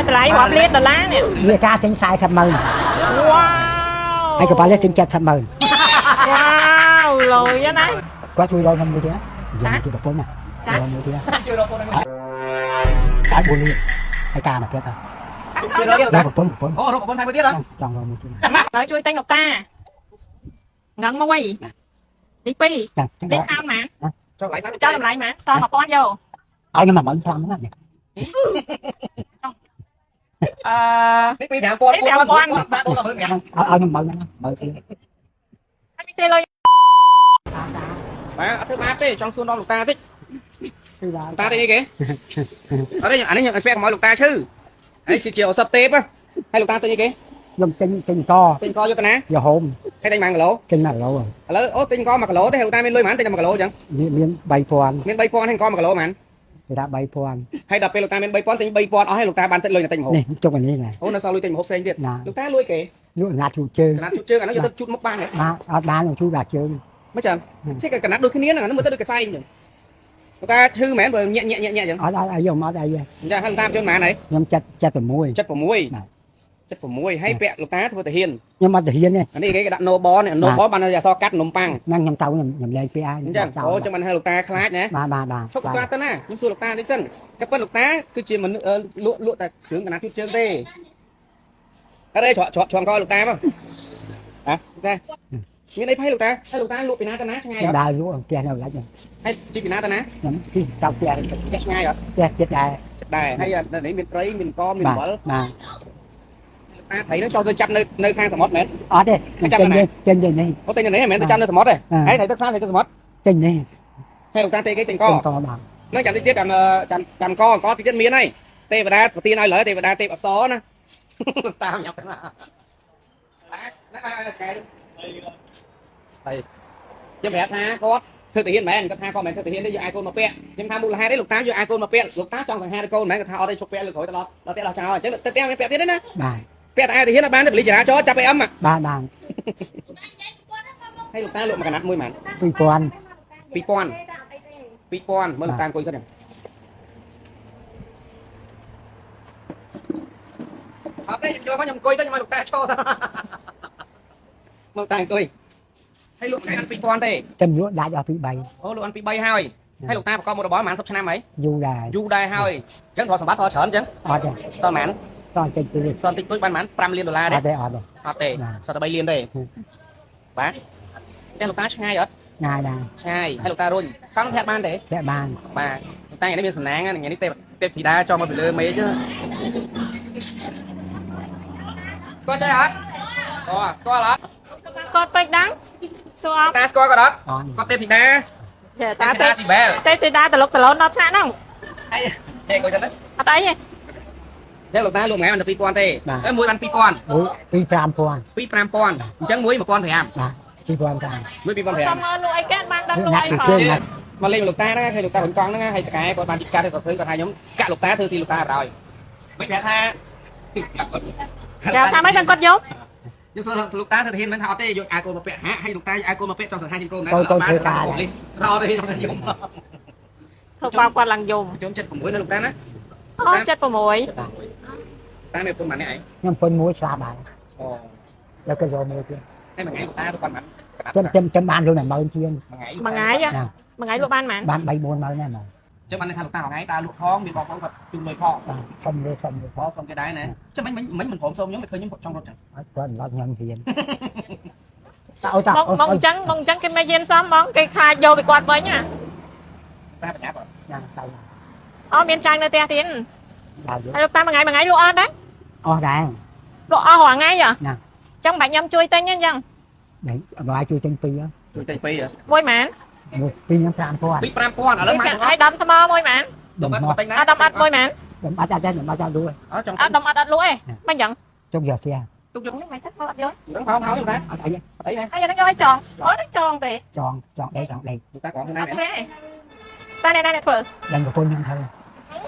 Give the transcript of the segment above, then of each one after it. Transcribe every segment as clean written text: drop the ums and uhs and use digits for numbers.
តម្លៃរាប់លានដុល្លារនេះ វាការទិញ40ម៉ឺន វ៉ាវ ហើយកប៉ាល់នេះទិញ70ម៉ឺន វ៉ាវលុយណា គាត់ជួយរកខ្ញុំមួយទៀតយកមួយទៀតប្រពន្ធណារកមួយទៀត ជួយរកពន្ធហ្នឹង តែ4លានហើយការមកទៀត ជួយរកទៀត ដល់ប្រពន្ធប្រពន្ធ អូរកប្រពន្ធថែមទៀតហ៎ ចង់រកមួយទៀត ហើយជួយទិញលោកតាងឹងមួយនេះពីរ ចាំចាំ នេះសោនម៉ា ចុះឡៃតាម ចោលតម្លៃម៉ាសល់1000យក ឲ្យខ្ញុំ15000ហ្នឹងណា អឺ នេះពី5000 4000បាទ4 15000 ឲ្យខ្ញុំ10000ហ្នឹងមើលទៀត ហើយមានទេលុយ បាទអត់ធ្វើបាបទេចង់សួរនាំលោកតាតិច គឺថា លោកតាទេអីគេអត់ទេអានេះខ្ញុំពាក់កុំឲ្យលោកតាឈឺនេះគឺជាឱសថទេពហើយលោកតាទិញអីគេ ខ្ញុំទិញទិញក ទិញកយកទៅណា យកហូម ហើយទិញប៉ុន្មានគីឡូ ទិញ1គីឡូ ឥឡូវអូទិញក1គីឡូទេហើយលោកតាមានលុយប៉ុន្មានទិញតែ1គីឡូអញ្ចឹង មាន3000 មាន3000ហើយក1គីឡូប៉ុន្មាន គេថា3000 ហើយដល់ពេលលោកតាមាន3000ទិញ3000អស់ហើយលោកតាបានតិចលុយទៅទិញម្ហូប នេះជុកអានេះណា អូនៅសល់លុយទិញម្ហូបផ្សេងទៀត ណា លោកតាលួយគេ លក់ណាត់ជូជើង កណាត់ជូតជើងអានោះយកទៅជូតមុខបានទេ បាទអត់បានជូតដល់ជើង មិនចឹងចេះកណាត់ដូចគ្នាហ្នឹងអានោះមើលទៅដូចកសែងចឹងលោកតាឈឺមែនបើញាក់ញាក់ញាក់ញាក់ចឹង អត់អត់អីខ្ញុំអត់អីទេ អញ្ចឹងហើយលោកតាជន់ប៉ុន្មានហើយ ខ្ញុំចិត្ត76 76 76ហើយពាក់លោកតាធ្វើតាហ៊ាន ខ្ញុំអត់ទៅហ៊ានទេ អានេះគេដាក់ no ball នេះ no ball បានអក្សរកាត់នំប៉័ង ហ្នឹងខ្ញុំទៅខ្ញុំខ្ញុំលែងពាក់ហើយ អញ្ចឹងអូចឹងបានឲ្យលោកតាខ្លាចណា បាទបាទបាទ ឈប់គាត់ទៅណាខ្ញុំសួរលោកតាតិចសិនតែពិតលោកតាគឺជាមនុស្សលក់លក់តែគ្រឿងកណាត់ជូតជើងទេអរេច្រកច្រកច្រកកលោកតាមកហ៎លោកតាមានអីផៃលោកតាហើយលោកតាលក់ពីណាទៅណាឆ្ងាយ ខ្ញុំ អត់ ដើរលក់ផ្ទះនៅឡាច់ខ្ញុំ ហើយជីពីណាទៅណា ខ្ញុំជិះទៅផ្ទះ ផ្ទះឆ្ងាយអត់ ផ្ទះចិត្តដែរ ដែរហើយនៅនេះមានត្រីមានកមាន បាទ អំបិល បាទ តាត្រីហ្នឹងចូលទៅចាប់នៅនៅខាងសមុទ្រមែន អត់ទេខ្ញុំចេញចេញចេញនេះ អូតែនៅនេះមែនទៅចាប់នៅសមុទ្រទេហើយត្រីទឹកស្អាតត្រីទឹកសមុទ្រ ចេញនេះ ហើយលោកតាទេគេទិញក ចេញកបាទ នឹងចាំតិចទៀតចាំចាំចាំកកតិចទៀតមានហើយទេវតាប្រទានឲ្យលើទេវតាទេពអប្សរណាតាមញ៉ាំណាណាណាឆ្ងាយហើយខ្ញុំប្រាប់ថាគាត់ធ្វើទាហានមែនគាត់ថាគាត់មិនធ្វើទាហានទេយកអាយកូនមកពាក់ខ្ញុំថាមូលហេតុអីលោកតាយកអាយកូនមកពាក់លោកតាចង់សង្ហាកូនមែនគាត់ថាអត់ទេឈប់ពាក់លើក្រោយទៅដល់ដល់ផ្ទះដល់ចោលអញ្ចឹងទៅផ្ទះមានពាក់ទៀតទេណា បាទ ពាក់តែអាទាហានអត់បានទេបលីចរាចរចាប់អីអឹម បាទបាទ ហើយលោកតាលក់មួយកណាត់មួយមែន 2000 2000 2000មើលលោកតាអង្គុយសិនអត់ទេខ្ញុំចូលមកខ្ញុំអង្គុយទៅខ្ញុំឲ្យលោកតាឈរមកតាអង្គុយហើយលក់ថ្ងៃអត់2000ទេ តែលក់ដាច់អស់ពី3 អូលក់អត់ពី3ហើយហើយលោកតាប្រកបមុខរបរប្រហែល10ឆ្នាំហើយ យូរដែរ យូរដែរហើយអញ្ចឹងទ្រព្យសម្បត្តិសល់ច្រើនអញ្ចឹង អត់ទេ សល់ប៉ុន្មាន តោះចេញពី សល់តិចតួចបានប៉ុន្មាន5លានដុល្លារ អ ទេ ត់ទេអត់ទេ អត់ទេសល់តែ3លានទេបាទតែលោកតាឆ្ងាយអត់ ងាយដែរ ឆ្ងាយហើយលោកតារុញកង់ធាក់បានទេ ធាក់បាន បាទតែថ្ងៃនេះមានសំណាងថ្ងៃនេះទេពទេពធីតាចង់មកពីលើមេឃស្គាល់ចេះអត់អូស្គាល់អត់ គាត់ពេកដឹងសួរអត់ តាស្គាល់គាត់អត់ អត់ គាត់ទេពធីតា ចេះ តា តាទេ ទេពធីតាស៊ីបែល ទេទេតាតលុកតឡូនដល់ថ្នាក់ហ្នឹង ហើយទេគាត់ទៅ អត់អីទេ ចឹងលោកតាលក់មួយថ្ងៃបានតែ2000ទេអេមួយបាន2000 អូ2 5000 2 5000អញ្ចឹងមួយ1500 បាទ2500 មួយ2500 សុំមើលលក់អីគេបានដឹងលក់អី ណា ផង ក់ជើង មកលេងលោកតាហ្នឹងឃើញលោកតារុញកង់ហ្នឹងហើយតកែគាត់បានជីកាត់គាត់ឃើញគាត់ថាខ្ញុំកាក់លោកតាធ្វើស៊ីលោកតាបណ្ដោយមិនប្រាប់ថា ចាថាម៉េចបានគាត់យក យើងសួរលោកតាធ្វើធានមិនថាអត់ទេយកអាវកូនមកពាក់ហាក់ឲ្យលោកតាយកអាវកូនមកពាក់ចង់សង្ហាជាងកូនដែរ កូនកូនធ្វើការដែរ រអត់ទេខ្ញុំយំ ធ្វើបាបគាត់ឡើងយំ ខ្ញុំ76ណាលោកតាណា អូ76 តាមានពុនម៉ាននេះឯង ខ្ញុំពុនមួយស្លាប់ហើយ អូ แล้วก็យកមួយទៀត ហើយមួយថ្ងៃលោកតាទៅគាត់ម៉ាន ចាំចាំចាំបានលុយ10000ជាង មួយថ្ងៃ មួយថ្ងៃមួយថ្ងៃលក់បានប៉ុន្មាន បាន3 4ម៉ឺនដែរហ្មង ចឹងបានថាលោកតាមួយថ្ងៃតាលក់ផងមានបងប្អូនគាត់ជូនលុយផង បាទសុំលុយសុំលុយ ផងសុំគេដែរណាចឹងមិញមិញមិនព្រមសុំខ្ញុំមិនឃើញខ្ញុំចង់រត់ចឹង អត់គាត់ឡត់ខ្ញុំហ៊ានតាអូតា មកមកអញ្ចឹងមកអញ្ចឹងគេមិនយានសមហ្មងគេខ្លាចយកពីគាត់វិញណា តាបញ្ញាប់ ញ៉ាំទៅ អូមានចាញ់នៅផ្ទះទៀត ដល់យក ហើយលោកតាមួយថ្ងៃមួយថ្ងៃលក់អត់ដែរ អស់ដែរ លក់អស់រាល់ថ្ងៃហ៎ ណា ចឹងបាច់ខ្ញុំជួយទិញទេអញ្ចឹង đấy bàជួយទិញពីរ ជួយតែពីរ មួយម៉ាន មួយពីរហ្នឹង5000 ពី5000ឥឡូវម៉ាន ហើយដំថ្មមួយម៉ាន ដុំ ដុំមក អត់ទិញណា អត់ដំអត់មួយម៉ាន ដុំអត់អត់ទេដុំអត់អត់លក់ អត់ចង់ អត់ដំអត់អត់លក់ទេមិនអញ្ចឹង ជុកយកផ្ទះ ទុកយក នេះមិនទឹកអត់យក នឹងផោផោលោកតា អត់អីទេ អត់អីណា ហើយយ៉ាងហ្នឹងយកឲ្យចងអូនេះចងទេ ចងចងដេកចងដេក លោកតាក្រងទៅណា អត់ទេតាអ្នកណាអ្នកធ្វើ ដឹងប្រពន្ធខ្ញុំធ្វើ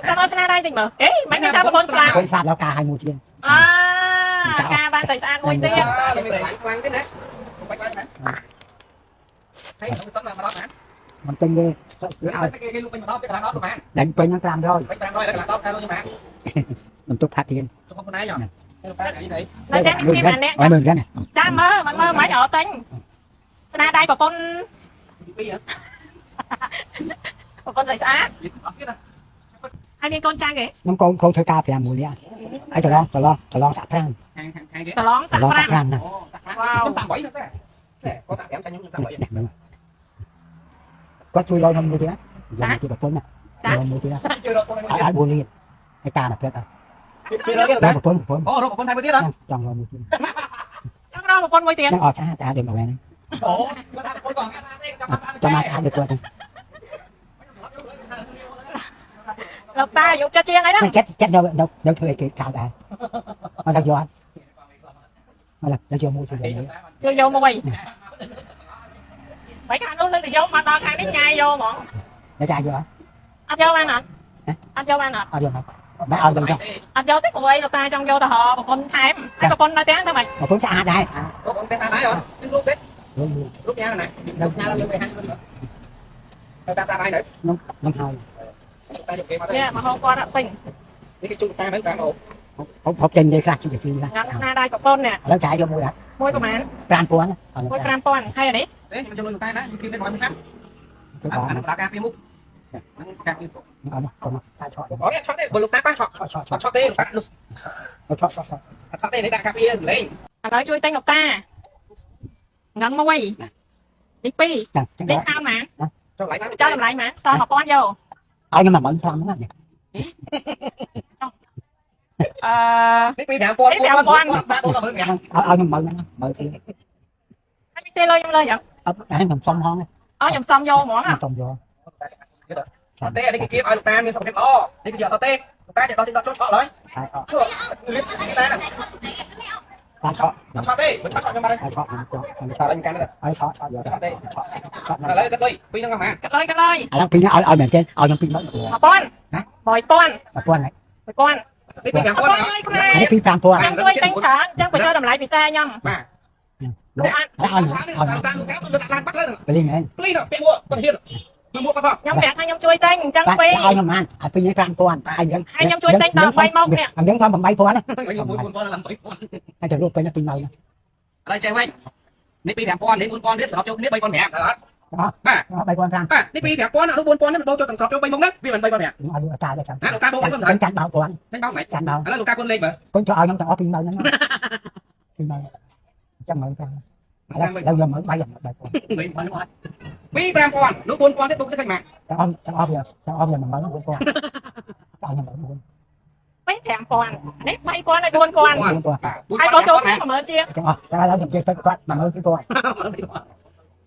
ចាំអត់ស្នាដៃតិចមើលអេមិនគេថាប្រពន្ធស្លាប់ ប្រពន្ធស្លាប់ដល់ការឲ្យមួយជាង អាការបានស្អាតស្អាតមួយទៀត មានខ្លាំងខ្លាំងទេណាបាច់បាច់ណាហើយខ្ញុំសុំមកម្ដងណា មិនទិញទេ គេឲ្យគេលក់ពេញម្ដងពេលកន្លះដប់ប្រហែល ដេញពេញហ្នឹង500 ពេញ500ដល់កន្លះដប់តែលក់ខ្ញុំប្រហែល ខ្ញុំទុកផាត់ទៀត ទុកខ្លួនឯងហ៎លោកតាអីនេះ នៅតែមានអាអ្នក ឲ្យមើលហ្នឹង ចាមើលមើលមិនអត់ទិញស្នាដៃប្រពន្ធ ពីរហ៎ ប្រពន្ធស្អីស្អាត អត់ទៀតហ៎ ហើយមានកូនចៅគេ ខ្ញុំកូនកូនធ្វើការ5មួយនាក់ហើយត្រឡងត្រឡងត្រឡងសាក់ប្រាំង ខាងខាងខាងគេ ប្រឡង ត្រឡង សាក់ប្រាំ សាក់ប្រាំហ្នឹង អូសាក់ប្រាំខ្ញុំសាក់8ហ្នឹងតែគាត់សាក់5ចាញ់ខ្ញុំសាក់8 នេះមើលគាត់ជួយរកខ្ញុំមួយទៀតណាយកមួយទៀតប្រពន្ធណាយកមួយទៀតណា ជួយរកខ្លួនឯង ឲ្យឲ្យ4លានហើយការមកព្រឹក ពីរកទៀត ដល់ប្រពន្ធប្រពន្ធ អូរកប្រពន្ធថៃមួយទៀតហ៎ ចង់រកមួយទៀត ចង់រកប្រពន្ធមួយទៀត ហ្នឹងអត់ស្អាតតែដូចមកហ្នឹង អូគាត់ថាប្រពន្ធគាត់ថាទេចាំ ចាំមកស្អាតដូចគាត់ហ្នឹង លោកតាអាយុចិត្តជាងអីហ្នឹង ហ្នឹងចិត្តចិត្តនៅនៅនៅធ្វើអីគេកៅដែរអត់ថាយកអត់អត់ដល់យកមួយជួយយកមួយ ជួយយកមួយបីខាងនោះលើកទៅយកមកដល់ខាងនេះញ៉ាយយកហ្មង ដល់ចាយកអត់ អត់យកបានអត់អត់យកបានអត់ អត់យកមកបែរឲ្យយកចុះ អត់យកទេព្រោះអីលោកតាចង់យកទៅរកប្រពន្ធថែមហើយប្រពន្ធនៅផ្ទះធ្វើម៉េច ប្រពន្ធស្អាតដែរស្អាត ប្រពន្ធតែដែរហ៎រូបទេ រូប រូបញ៉ាំណា នៅ ញ៉ាំលើទៅហាងទៅតាមសាបាយនៅ ខ្ញុំខ្ញុំហើយ តែយកគេមកទៅ នេះមកហូបគាត់អត់ពេញ នេះគេជួយតាមហ្នឹងតាមអូ ហូបហូបចេញគេខ្លះជួយគេខ្លះ ញ៉ាំស្នាដៃប្រពន្ធនេះ ឥឡូវចាយយកមួយអត់ មួយប្រហែល 5000 មួយ5000ហើយអានេះ ទេខ្ញុំជួយលុយតែណាខ្ញុំគិតតែមកខាង ទៅបង អានដល់ការពីមុខហ្នឹងការពីសុខ អត់កុំតាឆក់ អត់ឆក់ទេបើលោកតាប៉ះឆក់ ឆក់ឆក់ អត់ឆក់ទេលោកតានោះ ឆក់ឆក់ឆក់ អត់ឆក់ទេនេះដាក់ការពីលេង ឥឡូវជួយទិញលោកតាងឹងមួយនេះពីរ ចាំចាំ នេះស្អាតម៉ា ចុះឡៃតាម ចោលតម្លៃម៉ាសល់1000យក ឲ្យខ្ញុំ15000ហ្នឹង អឺ នេះពី5000 4000ដាក់4 15000 ឲ្យខ្ញុំ10000ហ្នឹង10000ទៀត ហើយមានទេលុយខ្ញុំលើយ៉ាង អត់ខ្ញុំសុំហង អខ្ញុំសុំយកហ្មង ខ្ញុំសុំយក អត់ទេនេះគេគៀបឲ្យលោកតាមានសុខភាពល្អនេះគឺជាអត់ទេលោកតាចេះដោះចេញដោះចូលឆក់ឡើយ តែឆក់ លៀបតាណា តែឆក់ ឆក់ទេមិនឆក់ឆក់ខ្ញុំបាត់ហើយ តែឆក់ខ្ញុំឆក់ខ្ញុំ ឆក់អញកាន់ទៅ ឲ្យឆក់ឆក់យកឆក់ឆក់ឆក់ ឥឡូវគិតលុយពីហ្នឹងមក កាត់លុយកាត់លុយ ឥឡូវពីនេះឲ្យឲ្យមែនទេឲ្យខ្ញុំ20000 1000 1000 1000ហើយ 1000 នេះពី5000 1000លុយខ្មែរ នេះពី5000 ខ្ញុំជួយទិញច្រើនអញ្ចឹងបញ្ចុះតម្លៃពិសេសខ្ញុំ បាទ ឲ្យឲ្យ តាមតាមលោកតាលោកតាឡានបាត់លើ បលីមែន ភ្លីទៅពាក់មួកគាត់ហ៊ានមើលមួកគាត់ផង ខ្ញុំប្រាប់ថាខ្ញុំជួយទិញអញ្ចឹង បាទ ពីរ ឲ្យខ្ញុំបានឲ្យពីនេះ5000ហើយយើង ហើយខ្ញុំជួយទិញដល់3មុខនេះ អញ្ចឹងធំ8000ណា ខ្ញុំ4000ឡើង3000 ហើយទៅលក់ពេញ20000 ឥឡូវចេះវិញនេះពី5000នេះ4000ទៀតសរុបចូលគ្នា3500ត្រូវអត់ 3500 បាទនេះពី5000នោះ4000នេះបូកចូលទាំងសរុបចូល3មុខហ្នឹងវាមិន3500 ឲ្យលោកតាដែរចាំ ណាលោកតាបូកឲ្យមិនត្រូវ ចាញ់បោកគាត់ ចាញ់បោកមិន ចាញ់បោក ឥឡូវលោកតាគុណលេខមើល គុណចូលឲ្យខ្ញុំទាំងអស់20000ហ្នឹង20000ចាំមើល5ឥឡូវឥឡូវយកមើល3 3000 ពី5000នោះ4000ទៀតបូកទៅឃើញម៉ាក់ ទាំងអស់ទាំងអស់វាទាំងអស់វា14000 4000ឲ្យខ្ញុំ4000 ពី5000នេះ3000ហើយ4000 4000 ហើយក៏ចូលគ្នា10000ជាង ទាំងអស់តែឥឡូវខ្ញុំនិយាយទៅគាត់12000 2000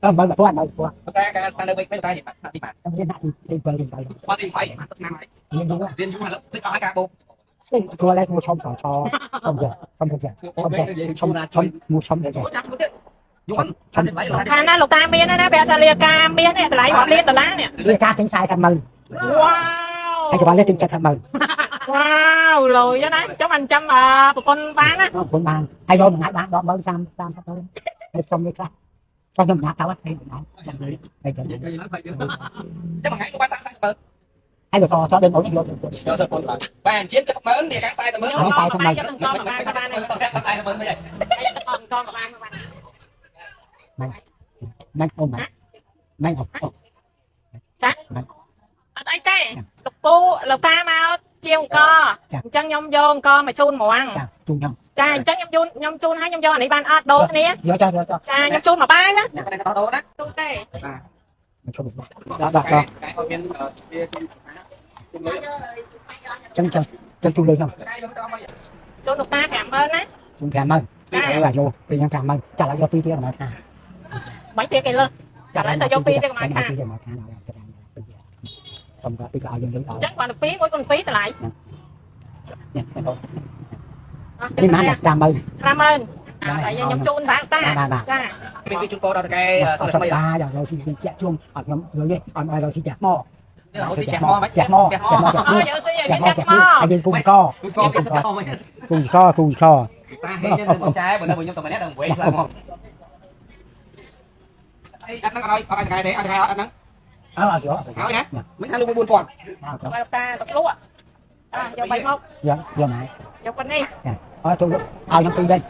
អឺ11000 1000 តែការតានៅវិញវិញតាទីបាទទីបាទ ខ្ញុំរៀនដាក់ទី7ទី8 បាទទី8ទឹកឆ្នាំហើយ រៀនយូរ រៀនយូរហើយភ្លេចអស់ហើយការបូក គួរឡើយមួយឈុំសឆសុំចេះសុំចេះសុំចេះសុំសុំមួយឈុំចេះ ចាំមួយទៀតយន់ ឈុំ សំខាន់ណាស់លោកតាមានណាពាក់សាលាការមាសនេះតម្លៃរាប់លានដុល្លារនេះ វាការទិញ40ម៉ឺន វ៉ា ហើយច្បាស់លេទិញ70ម៉ឺន វវ៉ាវលុយណាចាំអញចាំប្រពន្ធបានណា ប្រពន្ធបានហើយយកមួយថ្ងៃបាន10ម៉ឺន30 30ម៉ឺនហើយសុំវាខ្លះសុំខ្ញុំណាក់ទៅហើយណាហើយចាំ ចាំមួយថ្ងៃលោកបានសាក់សាក់បើ ហើយបើសសដើមអូនយកទៅ យកទៅប៉ុនបាទបាទជា70ម៉ឺននេះការ40ម៉ឺន យកកបានយកកបាន មិន បាន មិន40ម៉ឺនមិន ហើយទឹកកកបានបាន ម៉ែអូម៉ែម៉ែអូ ចាអត់អីទេលោកពូលោកតាមកជាងអង្គអញ្ចឹងខ្ញុំយកអង្គមកជូនហ្មង ចាជូនខ្ញុំ ចាអញ្ចឹងខ្ញុំជូនខ្ញុំជូនឲ្យខ្ញុំយកអានេះបានអត់ដូរគ្នា យកចាយកចា ចាខ្ញុំជូនមកបាយណា តែដោះដូរណា ជូនទេ មកជុំដល់ដល់ដល់ តែឲ្យមានវាជុំលុយ ចឹងចឹងចឹងជូនលុយខ្ញុំ ជូនលោកតា50000ណា ជូន50000ឥឡូវយកពីខ្ញុំ50000ចាឥឡូវយកពីទៀតមកថា មិនទៀតគេលើស ចាឥឡូវយកពីទៀតមកថាដល់សុំគាត់ពីក៏ឲ្យយើងលុយដល់ អញ្ចឹងគាត់ទៅ2មួយគុណ2តម្លៃ នេះនេះម៉ាន50000 50000ហើយខ្ញុំជូនតាតា បាទបាទ ចា មានពីជូនពរដល់តកែ អត់ សុំថ្មី បាដល់រកស៊ីជាក់ជុំអត់ខ្ញុំយល់ទេអត់ឲ្យរកស៊ីចាក់មក រកស៊ីចាក់មក ចាក់មកចាក់មកចាក់ អូ មក យកស៊ីឲ្យ ចាក់ មានចាក់ មកចាក់មក មក ឲ្យមានគុំក គូកគេសកមក គុំកគុំក តាហេងចែបើនៅខ្ញុំតែម្នាក់ដល់វិញឡើងមកអីអត់ហ្នឹងអត់ឲ្យអត់ឲ្យតកែទេអត់ឲ្យអត់ហ្នឹង អើអត់យក ហើយណាមិនថាលោក4000 អើ លោកតាទៅលក់ អាយក3មុខ យកយកមក យកប៉ុណ្នេះ ចាអត់ចូលឲ្យខ្ញុំពីរវិញ